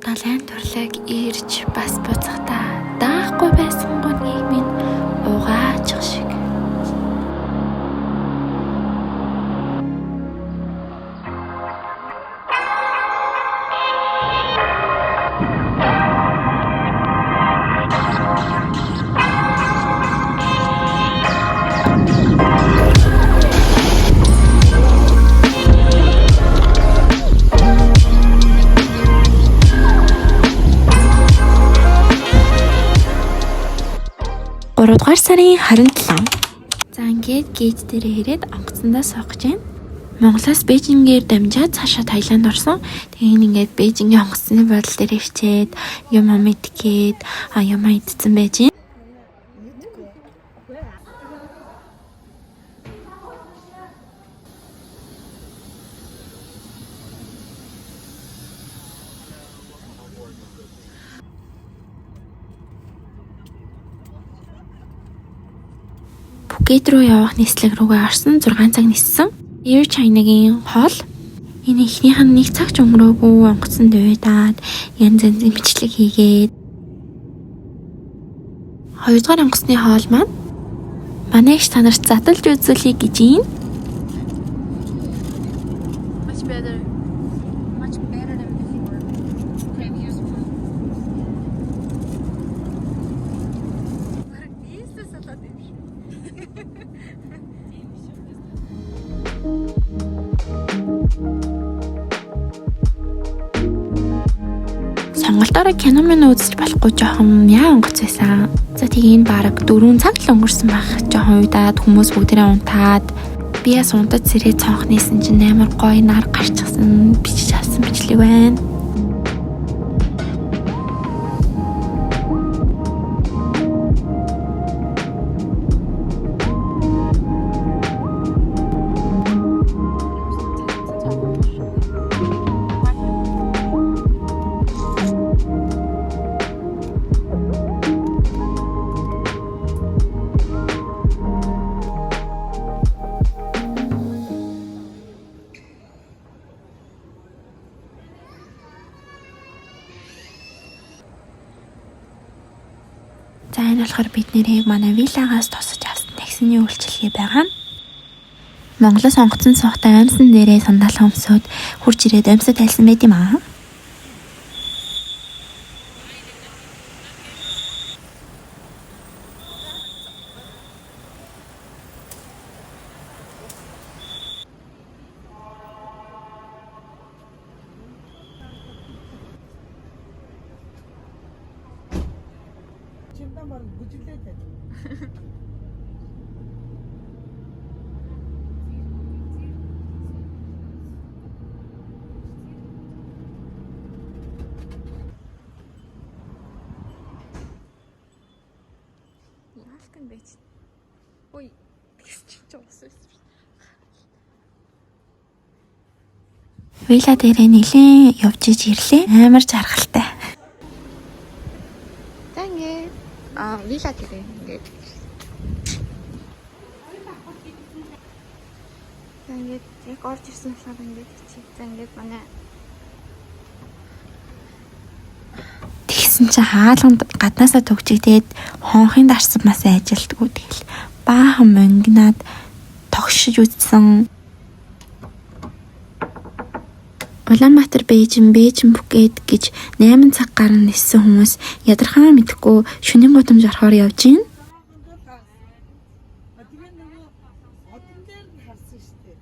Далайн турлаг ирж бас буцахдаа даахгүй байсан гунгийг минь угаачих шиг. Гуравдугаар сарын 27. За, ингээд gate дээрээ ирээд онгоцондоо суух гэж байна. Монголоос Бээжингээр дамжаад цаашаа Таиланд орсон. Тэгээ энэ ингээд Бээжингийн онгоцны буудлын дээр ирчээд юм ам идгээд юм идсэн байж байна. Пхукет руу явах нислэг рүүгээ орсон, 6 цаг ниссэн. Air China-гийн хоол. Энэ эхнийх нь нэг цаг ч өнгөрөөгүй онгоцонд уйдаад янз янзын бичлэг хийгээд, хоёрдугаар онгоцны хоол маань манай эгч та нарт задлж үзүүлье гэж юм. Much better. Much better than before. Previous one. Бараг салаад юм шиг. Тийм шүү. Сонголтоороо кино минь үзэж болохгүй жоохон яа онгоц байсан. За, тэгээ энэ бараг 4 цаг л өнгөрсөн байх. Жоохон уйдаад хүмүүс бүгдээрээ унтаад, би яс унтаж сэрээд цонх нээсэн чинь амар гоё нар гарчихсан, бичиж авсан бичлэг байна. За, энэ болохоор бид нарыг манай виллагаас тосож авсан таксины үйлчилгээ байгаа. Монголоос онгоцон суухдаа оймсон дээрээ сандалаа өмсөөд хурж ирээд оймсоо тайлсан байт юм аа. Чимдэн баг бүжиглээд байна. Яалкан байж. Ой, тэгс чи ч ус байсан шүү. Вилла дээрээ нэлээд явж иж ирлээ. Амар жаргалтай. За, ингээд вилла дээрээ ингээд. За, ингээд яг орж ирсэн болохоор ингээд чи. За, ингээд манай Тэгсэн чинь хаалганд гаднаасаа түгжигдээд хонхын дарсан бас ажилтгүй, тэгэл баахан мөнгнаад тогшиж үзсэн. Улаанбаатар Бээжин, Бээжин Пхукет гэж 8 цаг гарan ниссэн хүмүүс ядархаа мэдэхгүй шөнийн гудамж орохоор явж гин. А, тэгээ нөгөө одон дээр нь харсан шүү дээ.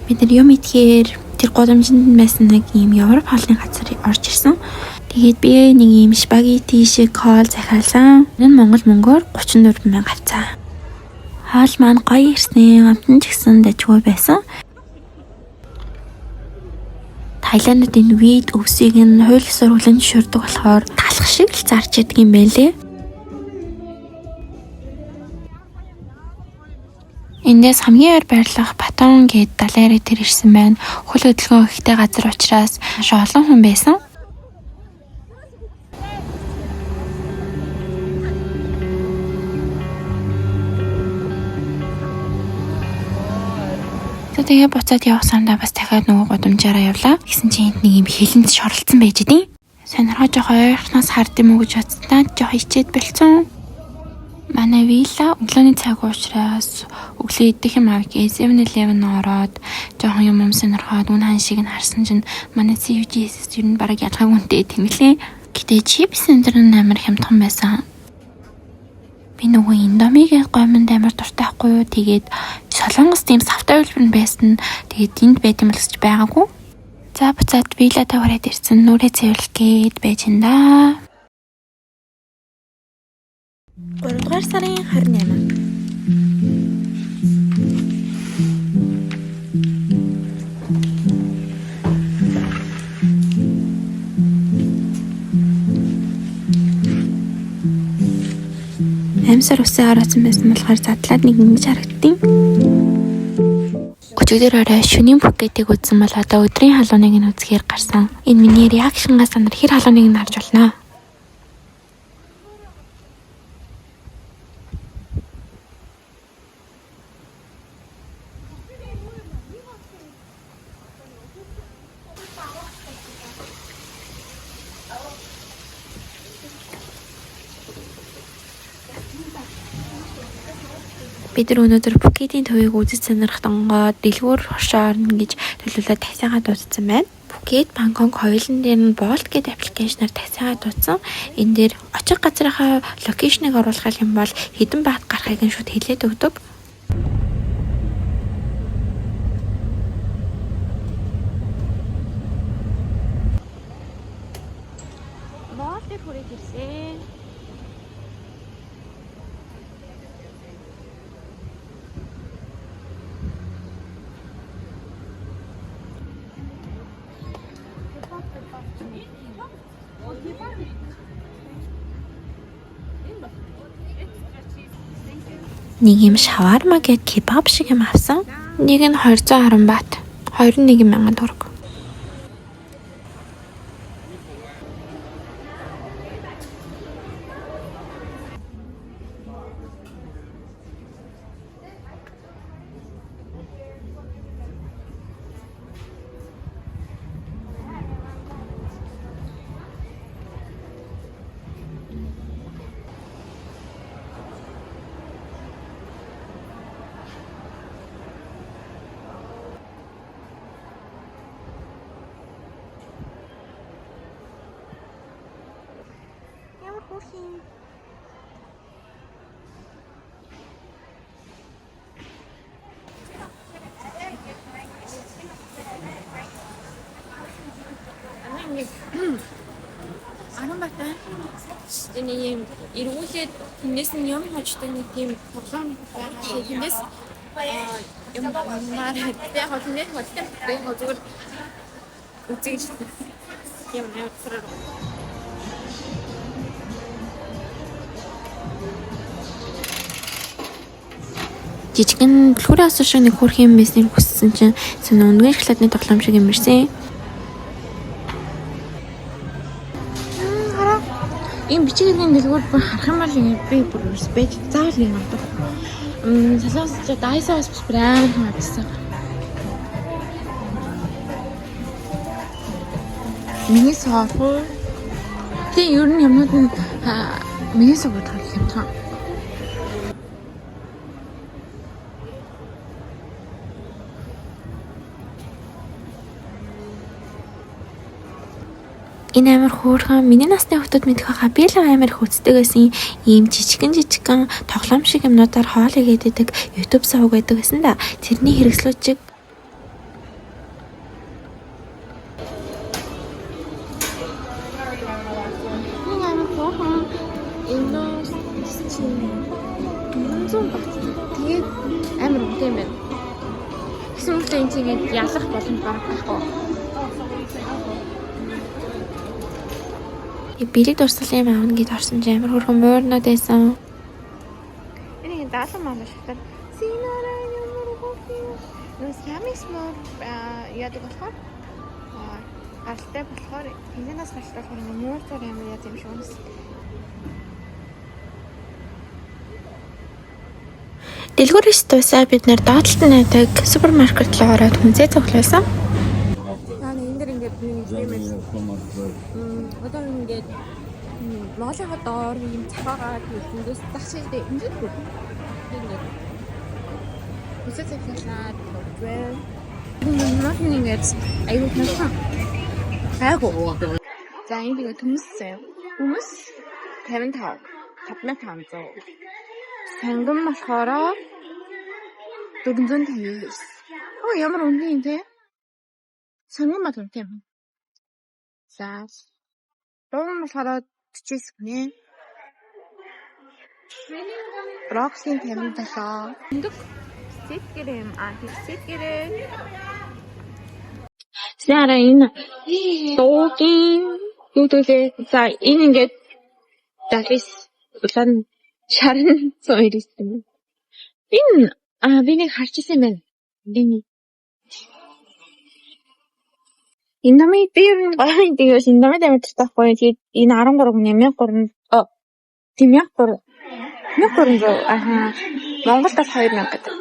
Бид нар юм идэхээр тэр гудамжинд нь байсан нэг ийм Европ хоолны газар орж ирсэн. Тэгээд би нэг ийм спагетти шиг хоол захиалсан. Энэ нь Монгол мөнгөөр 34 мянга авцаа. Хоол маань гоё ирсэн. Амтан ч гэсэн дажгүй байсан. Таиландын weed өвсийг нь хууль ёсоор хүлээн зөвшөөрдөг болохоор талах шиг л зарж яадаг юм байна лээ. Эндээс хамгийн ойр байрлах Патонг гээд далайн эрэг тэр ирсэн байна. Хөл хөдөлгөөн ихтэй газар учраас маш олон хүн байсан. За, тэгээ буцаад явах замдаа бас дахиад нөгөө гудамжаараа явлаа. Тэгсэн чинь энд нэг юм хилэнд шоролцсон байж гин. Сонирхоо жоох ойрхоноос хард юм уу гэж бодсон. Жоох ичээд болцсон. Манай вилла өглөөний цаг учраас өглөө идэх юм авъя гэж 7-Eleven ороод жоохон юм сонирхоод үн хан шиг нь харсан чинь манай CVS-с ер нь бараг ялгаагүй үнэтэй тэнглээ. Гэтэ chips энэ нь амар хямдхан байсан. Би нөгөө Indomie-гийн гомонд амар дуртай байхгүй юу. Тэгээд Солонгос тийм савтай хувилбар нь байсан. Тэгээд энд байд юм бол гэж байгаагүй. За, буцаад вилладаа хүрээд ирсэн. Нүрээ цэвэрлэх гээд байж энэ да. 3 дугаар сарын 28. Амьсар усын ороцсон байсан болохоор задлаад нэг ингэж харагдтiin. Өчигдөр орой шөнийн Пхукетийг үзсэн бол одоо өдрийн халууныг нь үзэхээр гарсан. Энэ миний reaction-аас та нар хэр халууныг нь харж болно. Бид нар өнөөдөр Пхукетийн төвийг үзэж сонирхонгоо дэлгүүр хоршоо орно гэж төлөвлөлөө таксигаа дуудсан байна. Пхукет, Бангкок хоёулан дээр нь Bolt гэдэг application аар таксигаа дуудсан. Энэ дээр очих газрынхаа location ыг оруулах юм бол хэдэн бат гарахыг нь шууд хэлээд өгдөг. Mall дээр хүрээд ирсэн. Нэг юм шаварма гээд кебаб шиг юм авсан. Нэг нь 210 бат. 21 мянган төгрөг. Ямар хөөрхөн. Аран бата. Энэ юм эргүүлээд тэндээс нь юм хождог нэг тийм тоглоом байгаа. Тэндээс юм маар яг хөө тэндээс боддог. Яг хөө зүгээр үзэж юм явуулсараа. Жижигэн түлхүүрийн осор шиг нэг хөөрхөн юм байсныг хүссэн чинь сонин үнэгээр шоколадны тоглоом шиг юм ирсэн. Хараа. Ийм бичиг хэлний дэлгүүр бүр харах юм бол ингэ би бүр ерөөс байж заавал нэг авдаг. Солонгос ч Daiso-ос бас бүр амар их авчихсан. Миний соорхоо. Тийм, ер нь юмнууд нь миний соо бодохоор хямдхан. Энэ амар хөөрхөн, миний насны хүүхдүүд мэдэх байхаа, би л амар их үздэг байсан ийм жижигэн жижигэн тоглоом шиг юмнуудаар хоол хийгээд байдаг YouTube суваг байдаг байсан да. Тэрний хэрэгслүүд чиг. Энэ амар хөөрхөн, энэ чинь 100 бат. Тэгээд амар үнэтэй юм байна. Гэсэн мэт энэ чинь ингээд ялах боломж баг байхгүй. Бэлэг дурсгалын юм аавна гэд орсон чинь амар хөөрхөн муурнууд байсан. Энэ нэг даалан маань шатар. Синара ямар гоё. Нөө Siamese мөр яадаг болохоор гаралтай болохоор тэнцэнээс гаралтай болохоор ингээ муур зур амар яа юм шиг үнэс. Дэлгүүрээс дуусаа бид нэр доотлолт найдаг супермаркет руу ороод хүнсээ цуглуулсан. Аа энэ дэр ингээд юм одоо ингээд Монголынхаа доор юм цахаагаа тэндээс зах зээлдээ ингээд ингээд хүнсээ цуглуулаад явж. Мөн ингээд аюул хянасан. Гайгүй. За энэ тэгээ төмөс заяа. Төмөс 55 5500. Сангам болохоор 459. Оо ямар үнэтэй юм те? Сангам бол үнэтэй юм. За. Дуун болохоор 49 гинэ. Брокколи 57. Өндөг сэтгэрэм а сэтгэрээ. За энэ дуугийн юу төлөө за энэ ингээд 79 улаан шарн 199. Энэ би нэг харж ирсэн юм байна. Энэ Индоми би ер нь гоё тэгээс Индомид амьдардаг байхгүй. Тэгээд энэ 13 1300 тийм 1300 1300 аха Монголд бол 2000 гэдэг.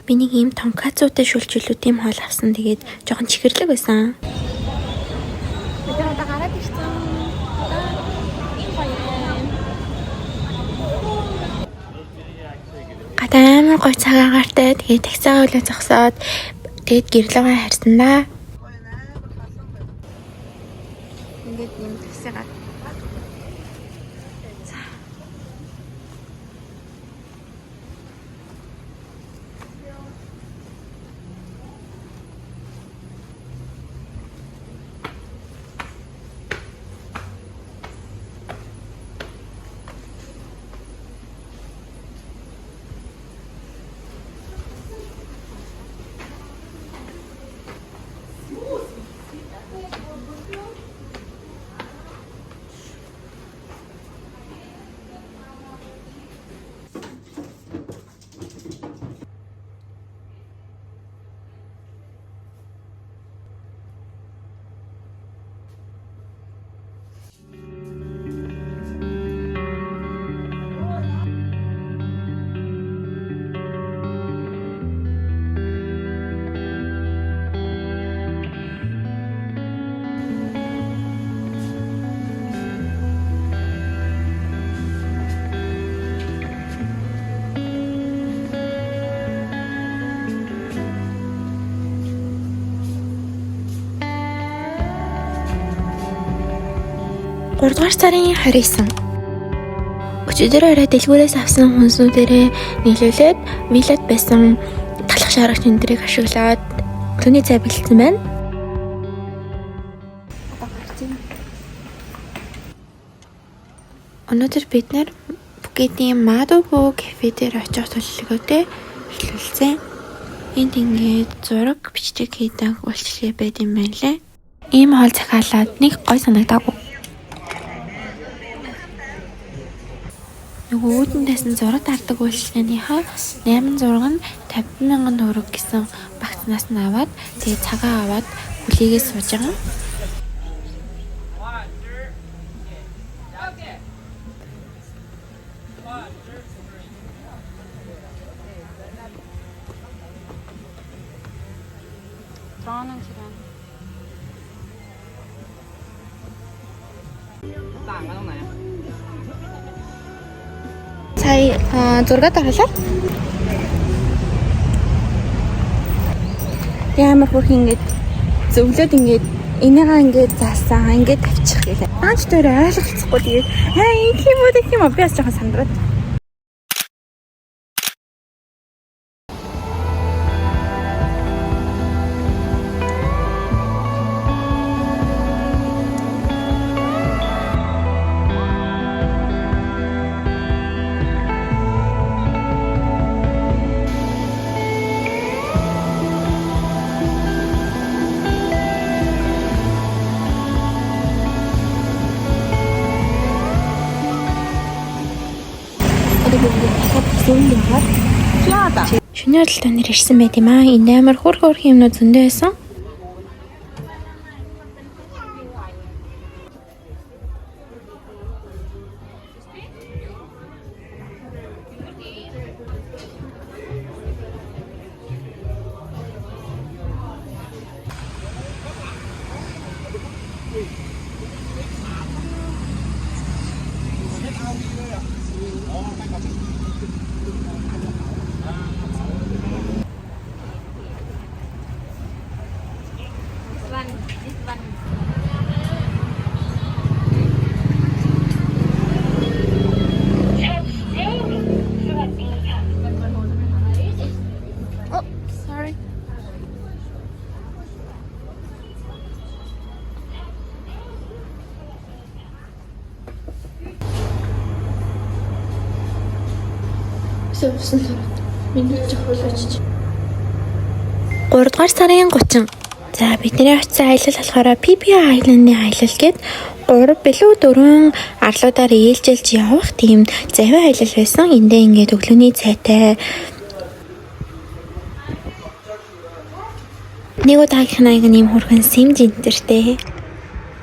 Би нэг ийм тонкацутай шүлжүүлүүд ийм хоол авсан. Тэгээд жоохон чихэрлэг байсан. Бид нар одоо гараад ирсэн. Одоо ийм гоё юм. Гадаа амар гоё цаг агаартай. Тэгээд таксигаа үлээ зогсоод тэгээд гэрлүүгээ харсан да. Ингээд ийм таксигаа. За. Гуравдугаар сарын 29. Өчигдөр орой дэлгүүрээс авсан хүнснүүдээрээ нийлүүлээд виллад байсан талах шарагч эндрийг ашиглаад өглөөний цай бэлдсэн байна. Одоо гарч ийн. Өнөөдөр бид нэр Пхукетийн Мадобу кафе дээр очих төлөвлөгөөтэй эхлүүлсэн. Энд ингээд зураг бичдэг хийдэг үйлчилгээ байд юм байна лээ. Ийм хоол захиалаад нэг гой санагдаагүй. Нөгөө үүдэн байсан зураг дардаг үйлчилгээнийхээ 8 зураг нь 50,000 төгрөг гэсэн багцнаас нь аваад тэгээ цагаа аваад хүлээгээ сууж байгаа. Дрон нь хэрэг. Сая зураг даргалаа. Ямар хөрх ингээд зөвлөд ингээд энийгээ ингээд заасан ингээд тавьчих гэлээ. Аач дээр ойлголцохгүй тэгээд аа ингэх юм уу гэх юм уу би бас жоохон сандраад. Шөнийн худалдаанаар ирсэн байт юм аа. Энд амар хөр хөрхэн юмнууд зөндөө байсан. Sorry. 3 дугаар сарын 30. За бидний очсон аялал болохоор Phi Phi Island-ы аялал гээд 3 билүү 4 арлуудаар ээлжилж явах тийм завин аялал байсан. Эндээ ингээд өглөөний цайтай нэг удаагийнх нь аяг нэм хөрхөн сэмж энтертэй.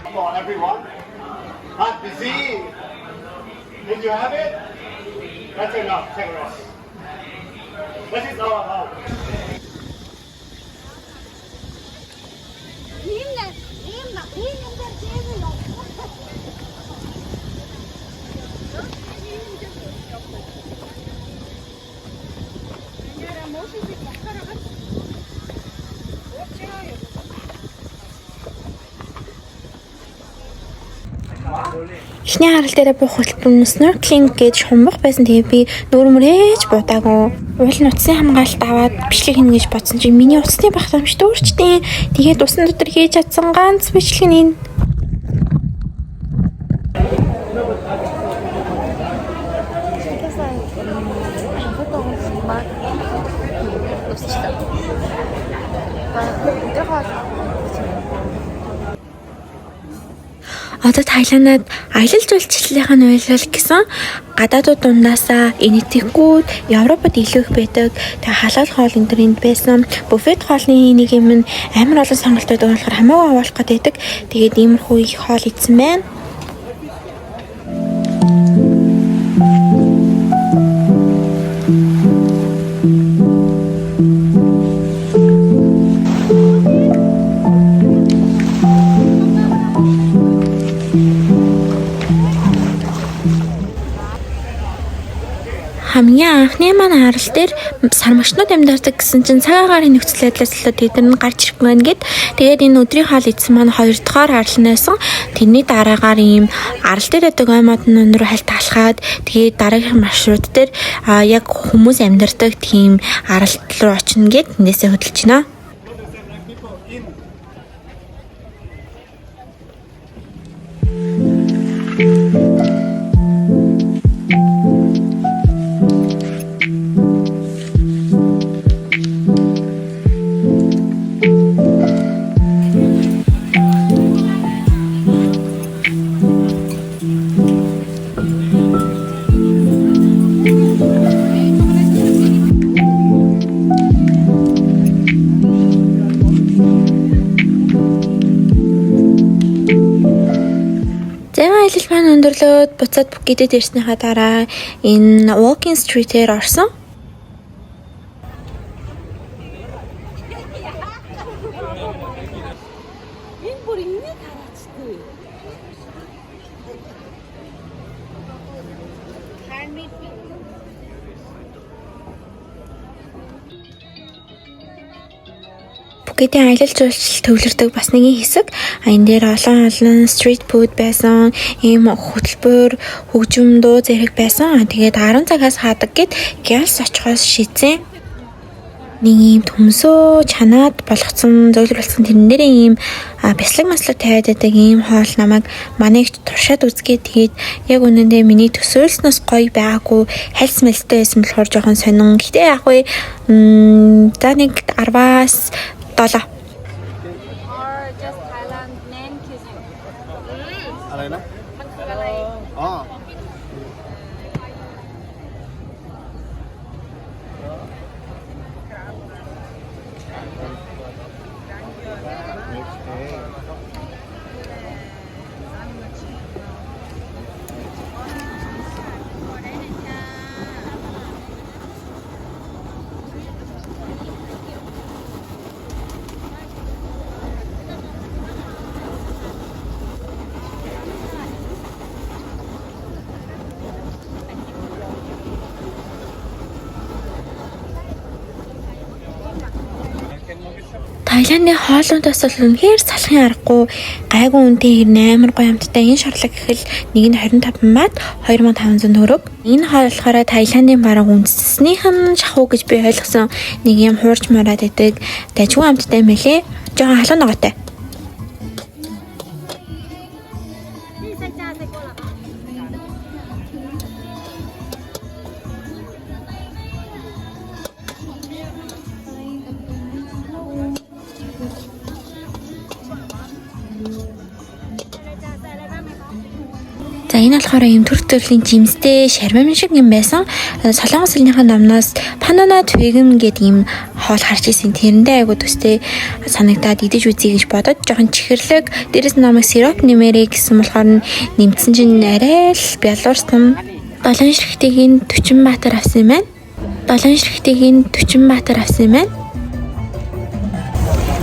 Come on, everyone. Not busy. Did you have it? That's enough. Take a rest. What is all about? Эхний харал дээрээ буух хөтөлбөр нь snorkeling гэж шумбах байсан. Тэгээ би нүүр мөрөөж будаагүй. Уул нь утасны хамгаалалт аваад бичлэг хийнэ гэж бодсон чинь миний утасны багтаамж дүүрчтэй. Тэгээд усан дотор хийж чадсан ганц бичлэг нь энэ. Одоо Таиландад аялал жуулчлалынхаа нь уйлал гэсэн гадаадууд дундаасаа энэтхэггүүд Европод илүү их байдаг. Тэгээ халаал хоол энэ төр энд байсан. Буфет хоолны нэг юм нь амар олон сонголтууд байгаа болохоор хамаагүй овоолох гээд байдаг. Тэгээд иймэрхүү их хоол идсэн байна. Хамгийн анхны маань арал дээр сармагчнууд амьдардаг гэсэн чинь цаг агаарын нөхцөл байдлаас болоод тэд нар нь гарч ирэхгүй байна гэд. Тэгээд энэ өдрийн хоол идсэн маань хоёр дахь арал нь байсан. Тэрний дараагаар ийм арал дээр байдаг ой модон руу хальт алхаад тэгээд дараагийнх маршрут дээр яг хүмүүс амьдардаг тийм арал руу очино гэд тэндээсээ хөдөлж байна. Завин аялал маань өндөрлөөд буцаад Пхукетэд ирснийхаа дараа энэ Walking Street-ээр орсон. Энэ бүр энийг хараачтай. Пхукетийн аялал жуулчлал төвлөрдөг бас нэгэн хэсэг. А энэ дээр олон олон street food байсан, ийм хөтөлбөр, хөгжим, дуу зэрэг байсан. А тэгээд 10 цагаас хаадаг гэд гялс очихоос шийдсэн. Нэг ийм төмсөө чанаад болгоцсон, зөөлрүүлсэн тэрэн дээрээ ийм бяцлаг маслаг тавиад байдаг ийм хоол намайг манай их туршаад үзгээд тэгээд яг үнэндээ миний төсөөлснөөс гоё байгаагүй хальс мэлстэй байсан болохоор жоохон сонин. Гэтэ яг вэ за нэг 10-аас 7. Or just Thailand main cuisine. อะไรนะ มันคืออะไร อ๋อ Таиландын хоолнуудаас бол үнэхээр салахын аргагүй, гайгүй үнэтэй хэрнээ амар гоё амттай. Энэ шорлог гэхэл нэг нь 25 бат, 2500 төгрөг. Энэ хоол болохоор Таиландын бараг үндэснийх нь шахуу гэж би ойлгосон нэг юм хуурч мураад байдаг. Дажгүй амттай юм байлээ. Жохон халуун ногоотой. За, энэ болохоор ийм төр төрлийн жимстэй шармам шиг юм байсан. Солонгос хэлнийхээ номноос Panana Twigem гэдэг ийм хоол харж ирсэн. Тэрэндээ айгу төстэй санагдаад идэж үзье гэж бодоод жоохон чихэрлэг, дээрэс нь намайг сироп нэмэрэй гэсэн болохоор нэмсэн чинь арай л бялуурсан. Долоон ширхтийг нь 40 баатар авсан юм байна. Долоон ширхтийг нь 40 баатар авсан юм байна.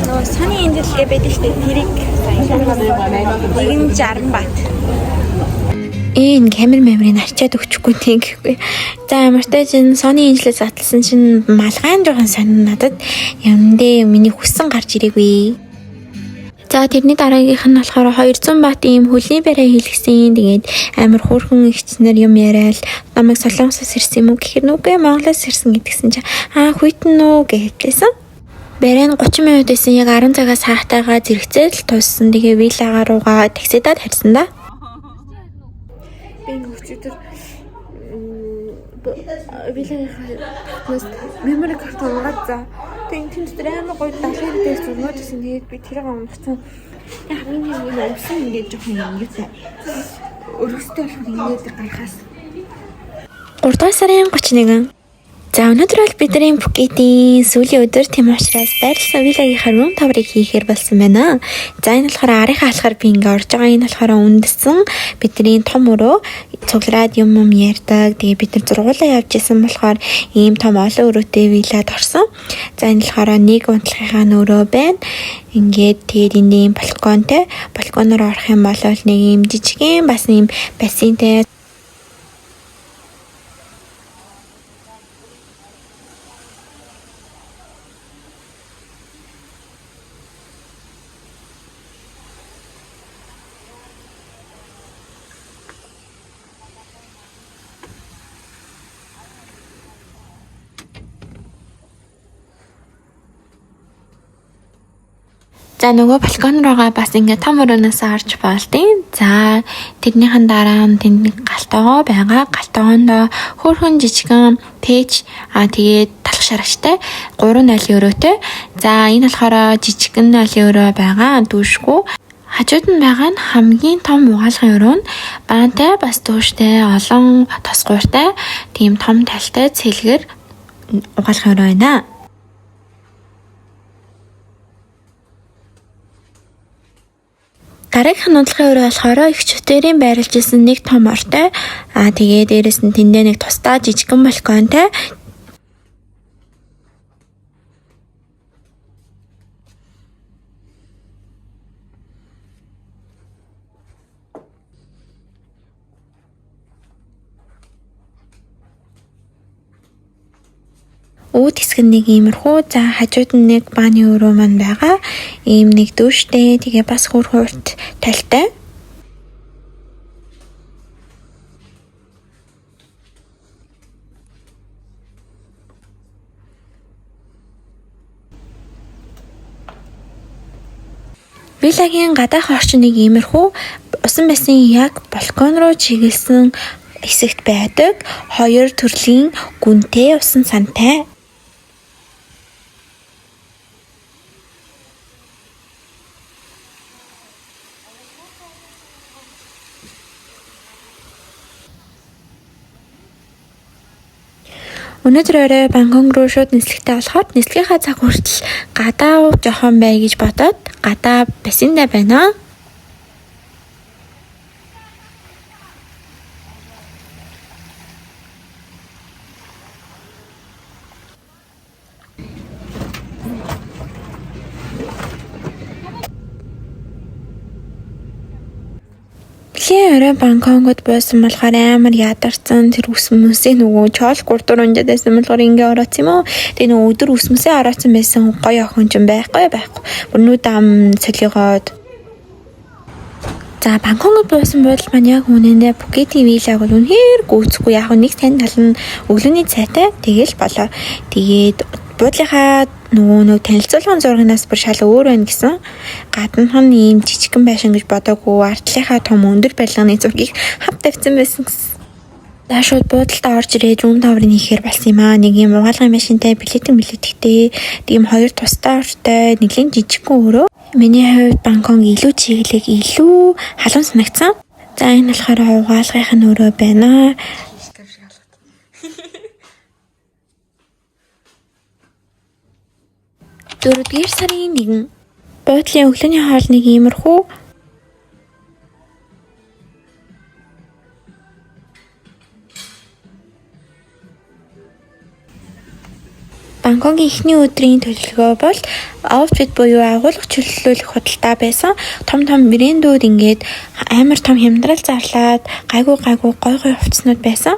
Нөгөө Sony Angel гэдэг байдаг шүү дээ. Тэрийг сая нэг нь 60 бат. Энэ камер меморийг арчаад өгчихгүй тийм гэхгүй. За, ямартай чинь Sony Angel-ээс задлсан чинь малгайн жоохон сонин надад юмдээ миний хүссэн гарч ирээгүй. За, тэрний дараагийнх нь болохоор 200 бат ийм хөлийн барай хийлгэсэн. Тэгээд амар хөөрхөн эгчнэр юм яриад намайг Солонгосоос ирсэн юм уу гэхээр нүгэ Монголоос ирсэн гэдгсэн чинь аа, хүйтэн үү гэхэлсэн. Барай нь 30 минут байсан, яг 10 цагаас хаахтайгаа зэрэгцээд л туссан. Тэгээ виллагаа руугаа таксидад харьсан да. Би ингээ өчигдөр виллагийнхаа татнаас memory card унгаад, за. Тэгээ тэн дотор амар гоё далайн дээр зурнууд гэсэн. Тэгээд би тэрийг унгацсан. Тэгээ хамгийн нэг юм өвсөн ингээд жоохон юм юутай. Өргөстэй болохоор ингээд гарахаас 3 дугаар сарын 31. За, өнөөдөр бол бидний Пхукетийн сүүлийн өдөр, тийм учраас байрласан виллагийнхаа room tour-ыг хийхээр болсон байна. За, энэ болохоор арынхаа алхаар би ингээ орж байгаа. Энэ болохоор үндэсэн бидний том өрөө, цуглараад юм юм ярьдаг. Тэгээ бид нар зургуулаа явж исэн болохоор ийм том олон өрөөтэй виллад орсон. За, энэ болохоор нэг унтлахынхаа өрөө байна. Ингээд тэгээд энд ийм балконтой. Балконоор орох юм бол нэг ийм жижигэн бас ийм бассейнтэй. За, нөгөө балкон руугаа бас ингээд том өрөөнөөс орж болдیں۔ За, тэрнийхэн дараа нь тэнд нэг гал тогоо байгаа. Гал тогоондоо хөөрхөн жижигэн пэйж, аа, тэгээд талах шарагчтай 3 нойлын өрөөтэй. За, энэ болохоор жижигэн нойлын өрөө байгаа. Дүүшгүй. Хажууд нь байгаа нь хамгийн том угаалгын өрөө нь баантай, бас дүүштэй, олон тосгууртай, тийм том талтай цэлгэр угаалгын өрөө байна. Дараагийнх нь унтлахын өрөө болохоор эгч бүтээрийн байрлаж исэн нэг том ортой. Аа, тэгээ дээрэс нь тэндээ нэг тусдаа жижигхэн балконтой. Үүд хэсэг нь нэг иймэрхүү. За, хажууд нь нэг бааны өрөө маань байгаа. Ийм нэг дүүштэй. Тэгээ бас хөөрхөн урт талтай. Виллагийн гадаах орчин нэг иймэрхүү усан бассейн яг балкон руу чиглэсэн хэсэгт байдаг. Хоёр төрлийн гүнтэй усан сантай. Өнөөдөр орой Бангкок руу шууд нислэгтэй болохоор нислэгийнхаа цаг хүртэл гадаа жоохон бай гэж бодоод гадаа бассейндаа байна. Нэлээн орой Бангкокод байсан болохоор амар ядарсан. Тэр үс мүсээ нөгөө чоол гурдуур унжаад байсан болохоор ингээ ороодсон юм уу. Тэгээ нөгөө өдөр үс мүсээ ороодсон байсан гоё охин ч байхгүй байхгүй. Бүр нүд ам солигоод. За, Бангкокод буусан буудал маань яг үнэндээ Пхукетийн виллаг бол үнэхээр гүйцэхгүй. Яг нэг сайн тал нь өглөөний цайтай, тэгэл болоо. Тэгээд буудлынхаа нөгөө нэг танилцуулгын зурагнаас бүр шал өөр байна гэсэн. Гаднах нь ийм жижигхэн байшин гэж бодоогүй. Артлынхаа том өндөр барилганы зургийг хав тавьсан байсан гэсэн. За, шууд буудалдаа орж ирээд room tour-ыг хийхээр болсон юм аа. Нэг юм угаалгын машинтай, билетэн билеттэй, тийм хоёр тустай ортой, нэгэн жижигхэн өрөө. Миний хувьд Бангкок илүү чиглэг, илүү халуун санагдсан. За, энэ болохоор угаалгын нь өрөө байна. Шиг алгад. 4-р сарын 1. Буудлын өглөөний хоол нэг иймэрхүү. Бангкокийн эхний өдрийн төлөвлөгөө бол outfit буюу агуулга чөлөөлөх худалдаа байсан. Том том брэндүүд ингээд амар том хямдрал зарлаад гайгүй гайгүй гой гой хувцснууд байсан.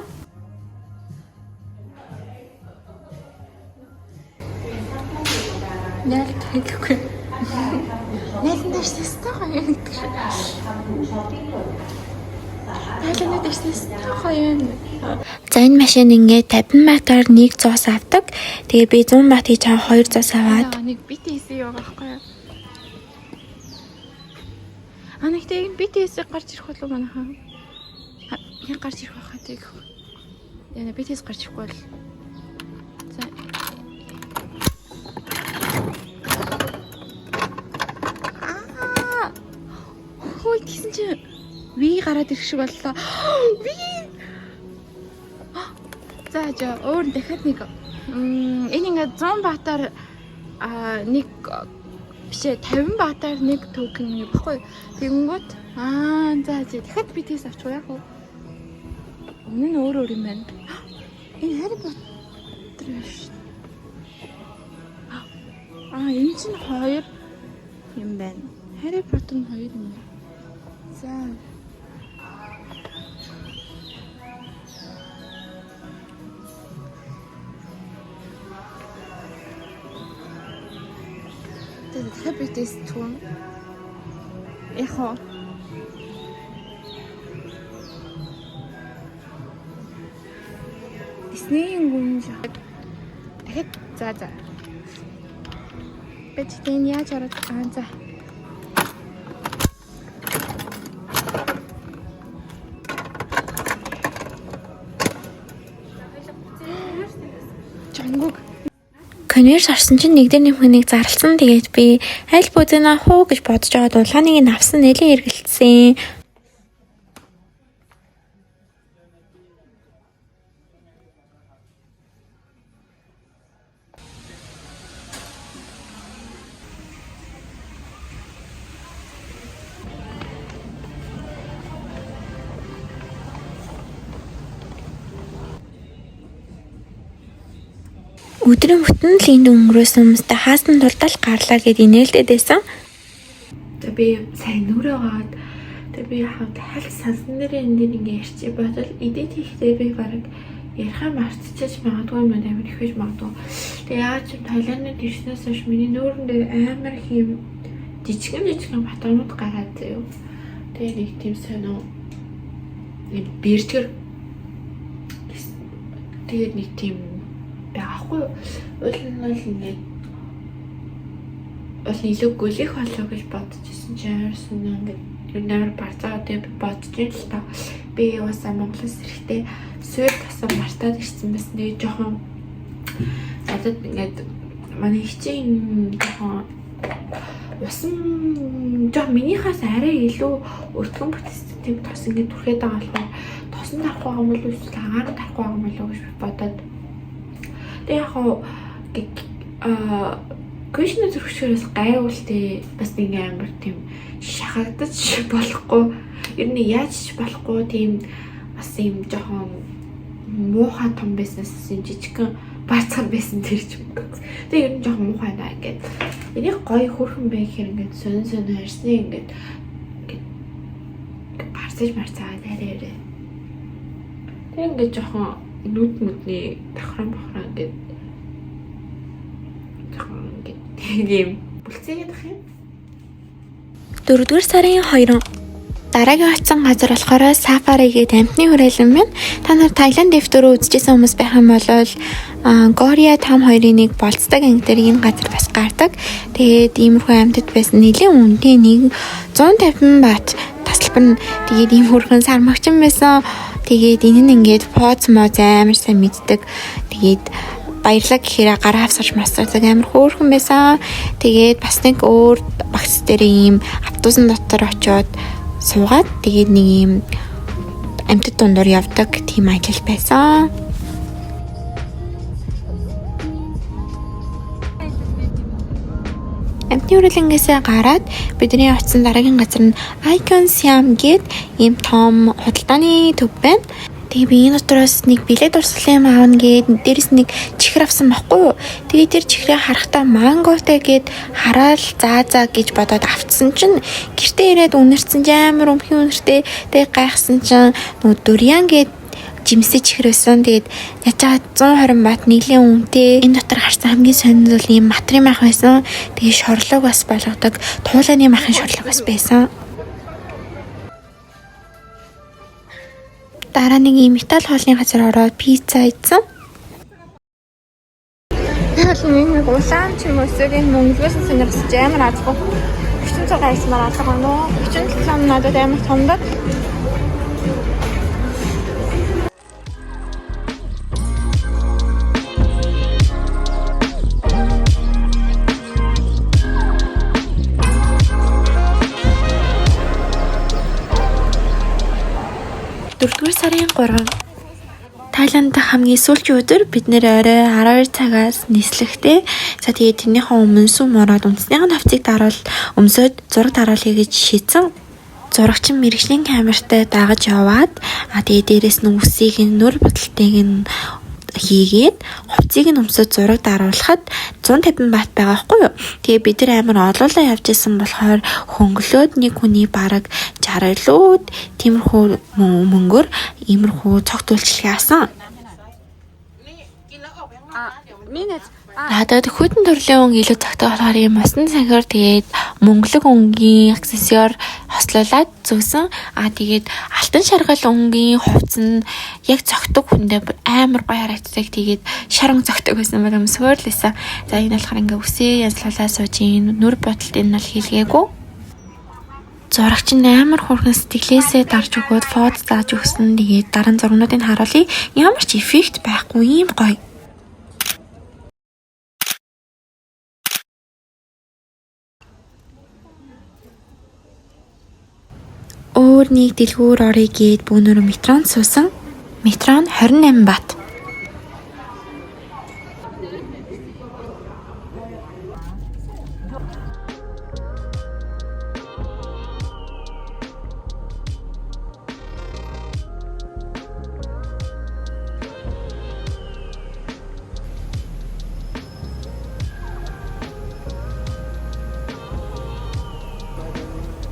Яа гэхгүй. Найлан дээр сэстэй гоё юм гэдэг шиг. Найлан дээр сэстэй гоё юм. За, энэ машин ингээд 50 батаар нэг зоос авдаг. Тэгээ би 100 бат хийж байгаа, хоёр зоос аваад Нэг BTS юу байгаа байхгүй юу? А нэг тэг BTS гарч ирэх болов манайхан? Яг гарч ирэх байхаа тэг. Яна BTS гарч ирэхгүй бол. За. Аа! Хөөе, тэгсэн чинь V гараад ирэх шиг боллоо. V. За жаа, өөр дахиад нэг энэ ингээд 100 батаар нэг биш ээ, 50 батаар нэг токен юм баггүй. Тэгэнгүүт аа, за за, дахиад BTS авчих уу, яах вэ? Өмнө нь өөр өөр юм байна. Энэ Harry Potter биш. Аа, энэ чинь хоёр юм байна. Harry Potter нь хоёр юм байна. За. За, дахиад BTS түн. Яг уу. Disney-ийн гүнж. Дахиад за за. Бэж тэн яаж ороод аа, за. Jungkook. Converse орсон чинь нэг дээр нэмэх нэг зарласан. Тэгээд би аль бүзэн авах уу гэж бодож байгаад улааныг нь авсан, нэлээд эргэлдсэн. Өдрийн бүтэн л энд өнгөрөөсөн хүмүүстэй хаасан тулдал гарлаа гэд инээлдээд байсан. За, би сайн нүрээ гаад, тэгээ би яг дахиад сансан дээр энэ дээр ингээ ярьчих бодвол edit хийхдээ би бараг ярихаа мартчихаж магадгүй юм, амар их байж магадгүй. Тэгээ яагаад ч юм Таиландд ирснээс хойш миний нүүрэн дээр амар их юм жижигэн жижигэн батарнууд гараад заяа. Тэгээ нэг тийм сонио нэг бэржгэр, тэгээд нэг тийм байгаа хгүй. Уул нь бол ингээд уул нь илүү гөлих болов гэж бодож исэн чинь амар сонио ингээд ер нь амар барцаа. Тэгээ би бодож юм л та. Би уусаа Монголоос ирэхдээ суур тосон мартаад ирсэн байсан. Тэгээ жоохон надад ингээд манай хичээн жоохон усан жоохон минийхээс арай илүү өртгөн бүтцтэй тийм тос ингээд түрхээд байгаа болохоор тосон тарахгүй байгаа юм бол эсвэл агаар нь тарахгүй байгаа юм болов уу гэж би бодоод. Тэгээ яг хуу кушны зүрхшгээрээс гайвал тий бас нэг амар тийм шахагдаж болохгүй, ер нь яаж ч болохгүй, тийм бас юм жоохон муухай том байснаас юм жижигхэн баацхан байсан тэр ч юм. Тэгээ ер нь жоохон муухай наа ингээд. Энийг гоё хөөрхөн бай гэхээр ингээд сонин сонин харсны ингээд ингээд барцаа. Марцаж марцаад арай арай. Тэр ингээд жоохон нүд мүдний давхран бохрон ингээд жоохон ингээд тийм юм бүлцээгээд ах юм. 4-р сарын 2 дараагийн очсон газар болохоор Сафари гэдэг амьтны хүрээлэн байна. Та нар Таиланд F4 үзчихсэн хүмүүс байх юм бол Гория там хоёрын нэг болцдог анги дээр энэ газар бас гардаг. Тэгээд иймэрхүү амьтад байсан. Нэлийн үнэтэй нэг 150 бат тасалбар нь тэгээд ийм хөрхөн сармагчин байсан. Тэгээд энэ нь ингээд поц моц амар сайн мэддэг. Тэгээд баярлаа гэхээр гараа авсарч масардаг амар хөөрхөн байсан. Тэгээд бас нэг өөр багц дээр ийм автобусын дотор очиод суугаад тэгээд нэг ийм амьтад дундуур явдаг тийм аялал байсан. Амьтны хүрээлэнгээсээ гараад бидний очсон дараагийн газар нь Icon Siam гээд ийм том худалдааны төв байна. Тэгээ би энэ дотроос нэг билет урсгалын юм аавна гээд дээрэс нэг чихэр авсан байхгүй юу. Тэгээ тэр чихрээ харахтаа манготай гээд хараал заа заа гэж бодоод авцсан чинь гэртээ ирээд үнэрсэн чинь амар өмхий үнэртэй. Тэгээ гайхсан чинь нөгөө дурьян гээд жимсээ чихэр байсан. Тэгээд ячаа 120 бат нийлийн үнэтэй. Энэ дотор харсан хамгийн сонин зүйл ийм матрын мах байсан. Тэгээ шорлог бас болгодог. Туулааны махын шорлог бас байсан. Дараа нэг ийм Итали хоолны газар ороод пицца идсэн. Тэгэл нэг улаан ч юм уу эсвэл энэ мөнгөлгөөс нь сонирхож амар азгүй. 36 айсмаар алга байна уу? 37 надад амар томдод. Дөрөвдүгээр сарын 3 Таиланд дахь хамгийн сүүлчийн өдөр бид нэр орой 12 цагаас нислэгтэй. За тэгээд тэрнийхээ өмнө сүм ороод үндэснийх нь хувцсыг даруул өмсөөд зураг даруулъя гэж шийдсэн. Зурагчин мэрэгжлийн камертай дагаж яваад тэгээд дээрэс нь үсийг нь нүр будалтыг нь хийгээд хувцсыг нь өмсөөд зураг даруулахад 150 бат байгаа байхгүй юу. Тэгээ бид нар амар олоолаа явж исэн болохоор хөнгөлөөд нэг хүний бараг 60-ууд тиймэрхүү мөнгөөр иймэрхүү цогт үйлчилгээ авсан. Надад хүйтэн төрлийн өнгө илүү цогтой болохоор ийм усан санхиор тэгээд мөнгөлөг өнгийн аксессуар хослуулад зүүсэн. Тэгээд алтан шаргал өнгийн хувцас нь яг цогтөг хүндээ амар гоё харагддаг. Тэгээд шар өнгө цогтөг байсан бол өмсгөр л байсан. За энэ болохоор ингээ үсээ янзлуулаад сууж ийн нүр бодолт энэ бол хийлгээгүй. Зурагч нь амар хурхан сэтгэлээсээ дарж өгөөд фото зааж өгсөн. Тэгээд дараа нь зургнуудыг харуулъя. Ямар ч эффект байхгүй ийм гоё. Өөр нэг дэлгүүр оръё гээд бүүнөр метронд суусан. Метро нь 28 бат.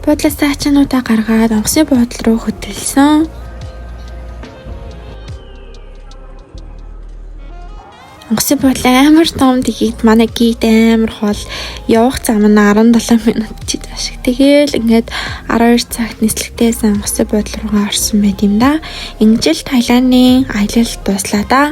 Буудлаасаа ачаануудаа гаргаад онгоцны буудлын руу хөдөлсөн. Онгоцны буудлын амар том, тэгээд манай гид амар хол явах зам нь 17 минут ч шиг. Тэгээл ингээд 12 цагт нислэгтэйсэн онгоцны буудлын руугаа орсон байт юм да. Ингэж л Таиландын аялал дууслаа да.